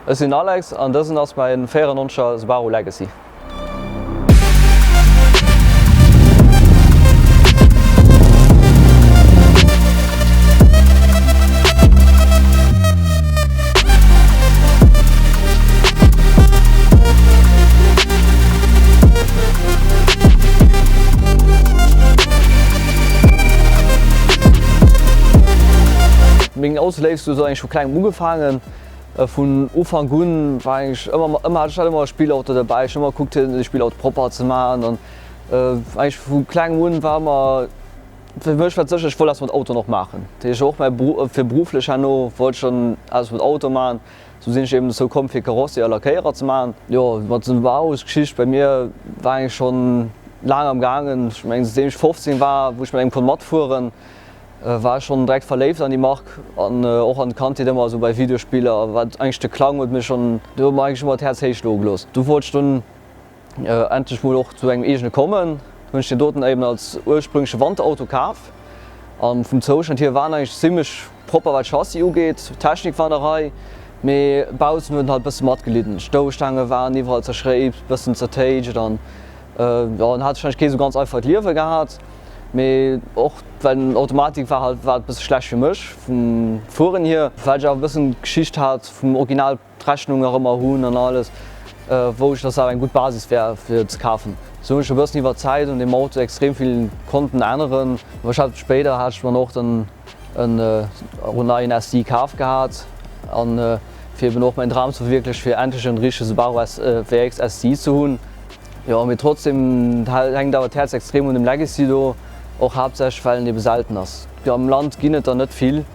Ech sinn den Alex an dësen ass mäin 94er Subaru Legacy. Meng Autoléift huet eigentlech vu klengem ugefaangen. Vun Ufank un war eigentlech ëmmer, ëmmer hat ech halt ëmmer e Spillauto derbäi. Ech hunn ëmmer gekuckt fir de Spillauto propper ze maachen an eigentlech vu klengem un war ëmmer fir mech war et sécher, ech wollt eppes mat Autoen och maachen. Dat heescht och mäi Beru fir berufflech herno wollt ech dann eppes mat Auto maachen. Sou sinn ech eben dozou komm fir Karossier a Lackéierer ze maachen. Jo, mat Subaru-Geschicht bei mir war eigentlech schonn laang am gaangen. Ech mengen säitdeem ech 15 war, wou ech mat engem konnt matfueren, war ech schonn direkt verléift an déi Mark an och an d'Kandheet ëmmer esou bei Videospiller war eigentlech de Klang huet mech schonn, do huet mer eigentlech ëmmer d'Häerz héich schloe gelooss. Du wollt ech dunn endlech mol och zu engem eegene kommen, hunn ech deen doten eben als ursprüngleche Wanterauto kaf an vum Zoustand hier war en eigentlech zimmlech propper wat Chassis ugeet, Technik war an der Rei, mee baussen huet en halt bësse matgelidden, d'Stousstaange waren iwwerall zerschréipt, bëssen zertéitscht an jo en hat wahrscheinlech kee sou ganz einfacht Liewe gehat. Mee och well en Automatik war halt war et bësse schlecht fir mech vum Fueren hier, well ech awer e bëssen d'Geschicht hat vum Original d'Rechnung nach ëmmer hunn an alles, wou ech dass awer eng gutt Basis wär fir ze kafen. Sou hunn ech e bëssen iwwer d'Zäit un deem Auto extrem vill konnten änneren. Ech hat spéider hat ech dann och dann en och en neien STI kaf gehat an fir eben och mäin Dram ze verwierklechen fir endlech en richtege Subaru WRX STI ze hunn. Jo, mee trotzdem hänkt awer d'Häerz extrem un dem Legacy do, och haaptsächlech well en ebe selten ass. Am Land ginn et der net vill,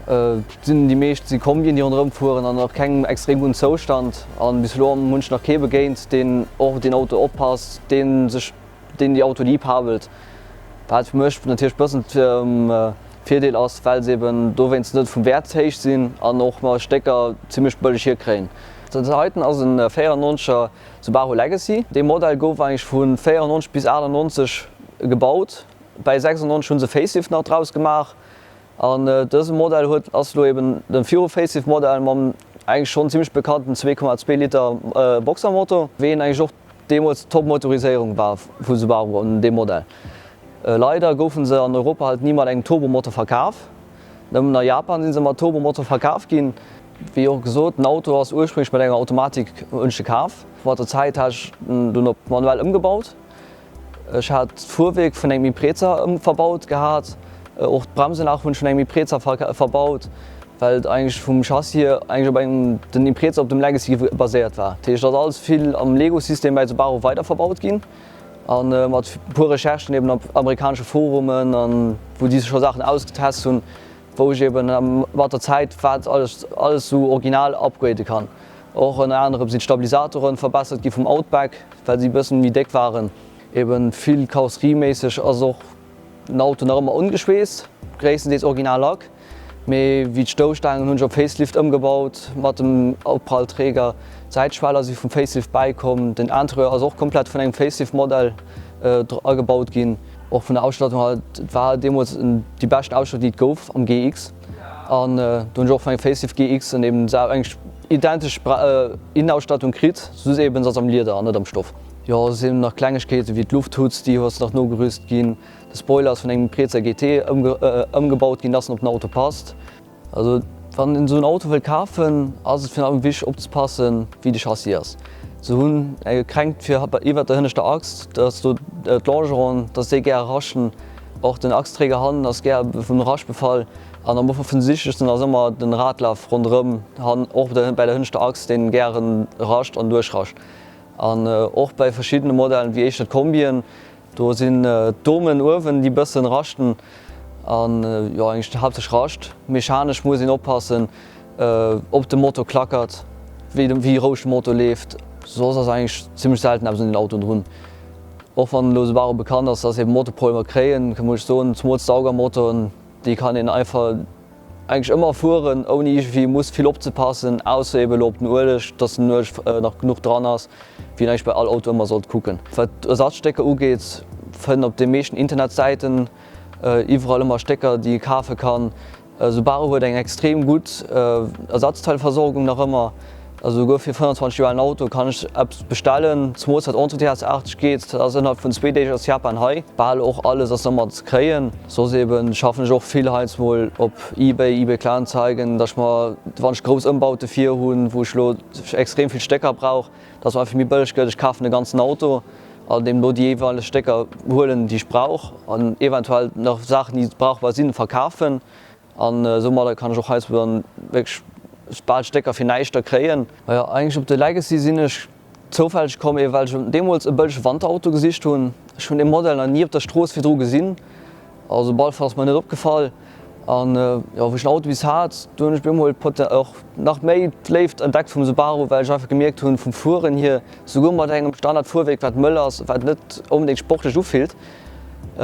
et sinn déi meescht si Kombien déi ronderëm fueren an a kengem extrem gudden Zoustand an bis elo hunn ech nach kee begéint deen och op deen Auto oppasst, deen sech deen déi Auto liebhabelt, wat fir mech natierlech bëssen Virdeel ass, well se eben dowéinst net vum Wäert héich sinn an och mer Stécker zimmlech bëlleg hierkréien. Dat heiten ass en 94 er Subaru Legacy. Dee Modell gouf eigentlech vu 94 bis 98 gebaut. Bäi 96 hu se Facelift nach draus gemaach. An dëse Modell huet ass elo eben de viru Facelift Modell mam eigentlech schonn zimmlech bekannten 2,2 Liter Boxermotor, wéi en eigentlech och deemools d'Top-Motoriséierung war vu Subaru an deem Modell. Leider goufe se an Europa halt ni mat engem Turbomotor verkaf. Nëmmen a Japan si se mat Turbomotor verkaf ginn. Wéi och gesot, den Auto ass ursprünglech mat enger Automatik hunn ech e kaf. Mat der Zäit hat ech en dunn op manuell ëmgebaut. Ech hat d'Fuerwierk vun engem Impreza verbaut gehat, och d'Bremsenach hunn ech vun engem Impreza verbaut, well et eigentlech vum Chassis hier eigentlech op engem den Impreza op dem Legacy baséiert war. Dat heescht, et ass alles vill am Lego-System bäi Subaru weiderverbaut ginn a mat e puer Recherchen eben op amerikanesche Forumen an wou déi scho Saachen ausgetest hunn, wou ech eben mat der Zäit wat alles alles sou original upgraden kann. Och ënner anerem sinn d'Stabilisatoren verbessert gi vum Outback, well si bëssen méi déck waren. Eben vill karosserieméisseg ass och den Auto nach ëmmer ongeschweesst, gréisstendeels original Lack, mee wéi d'Stousstaangen hunn ech op Facelift ëmgebaut mat dem Opprallträger, d'Säitschweller si vum Facelift bäikomm, den Interieur ass och komplett vun engem Facelift Modell agebaut ginn. Och vun der Ausstattung halt, et war deemools déi beschten Ausstattung déi et gouf am GX an do hunn ech och vun engem Facelift GX en eben eng identesch Innenausstattung kritt, just eben se ass am Lieder an net am Stoff. Jo et sinn nach Klengegkeeten wéi d'Lufthutz déi ass nach nogerüst ginn, de Spoiler ass vun engem Impreza GT ëmgebaut ginn dass en op den Auto passt. Also wann een esou en Auto wëll kafen, ass et virun allem wichteg opzepassen, wéi de Chassis ass. Se hunn eng Kränkt fir iwwert der hënneschter Achs, dass do d'Longeronen, dass déi gär raschen. Och den Achsträger hannen ass gär vum Rasch befall. An am offensichtlichsten ass ëmmer den Radlaf ronderëm hannen, och bei der hënneschter Achs, deen gären rascht an duerchrascht. An och bei verschiddene Modellen, wéi éischter d'Kombien, Do sinn d'Domen uewen déi bëssen raschten an jo eigentlech haaptsächlech Rascht. Mechanesch muss een oppassen ob de Motor klackert, wéi wéi roueg de Motor leeft. Soss ass eigentlech zimmlech selten eppes un den Autoen drun. Och wann elo Subaru bekannt ass dass eben Motorproblemer kréien, muss ech soen zemools d'Saugermotoren déi kann een einfach Eigentlech ëmmer fueren ouni iergendwéi muss vill opzepassen, ausser eben elo op den Ueleg, dass den Ueleg nach genuch dran ass, wéi een eigentlech bei all Auto ëmmer sollt kucken. Wat Ersatzstécker ugeet, fënnt op de meeschten Internetsäiten iwwerall ëmmer Stécker déi ee kafe kann. Subaru huet eng extrem gutt Ersatzteilversorgung nach ëmmer. Also souguer fir 25 Joer alen Auto kann ech eppes bestellen, zemools wat Entretien 80 geet, dat ass ënnerhalb vun zwee Deeg ass Japan hei. Bal och alles ass ëmmer ze kréien. Soss eben schaffen ech och vill heiansdo op Ebay, Ebay Kleinanzeigen, dass ech mer, wann ech grouss Ëmbaute vir hunn, wou ech elo extrem vill Stécker brauch, dass mer einfach méi bëlleg gëtt, ech kafen de ganzen Auto an deemno déi jeeweileg Stécker huelen, déi ech brauch an eventuell nach Saachen, déi brauchbar sinn, verkafen. An soumadder kann ech och heiansdo dann wierklech bal Stécker fir näischt da kréien. Majo, eigentlech op de Legacy sinn ech zoufälleg komm, ebe well ech deemools e bëllege Wanterauto gesicht hunn. Ech hunn dee Modell nach ni op der Strooss virdru gesinn, also op alle Fall ass mer net opgefall. An jo, wou ech den Auto bis hat, do hunn ech op eemol och nach méi d'Léift entdeckt vum Subaru, well ech einfach gemierkt hunn, vum Fueren hier, souguer mat engem Standardfuerwierk, wat mëll ass, wat net onbedéngt sportlech ufillt,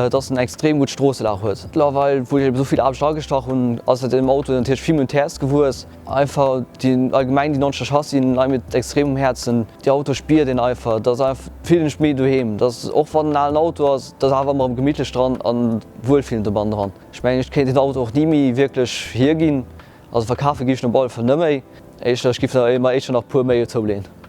dass en extrem gutt Stroosselag huet. Mëttlerweil, wou ech eben esou vill Aarbecht dragestach hunn, ass et dem Auto natierlech vill méi un d'Häerz gewuess. Einfach déi allgemeng déi 90er Chassisen leie mir extrem um Häerzen. Déi Auto spiert een einfach, dat ass einfach, fillen ech méi doheem. Dat ass, och wann en alen Auto ass, dat ass awer ëmmer erëm gemittlech dran an wuelfillend dobannen dran. Ech mengen, ech kéint deen Auto och ni méi wierklech hierginn, also verkafe géif ech en op alle Fall net méi. Éischter, ech géif mer éischter nach e puer méi zouleeën.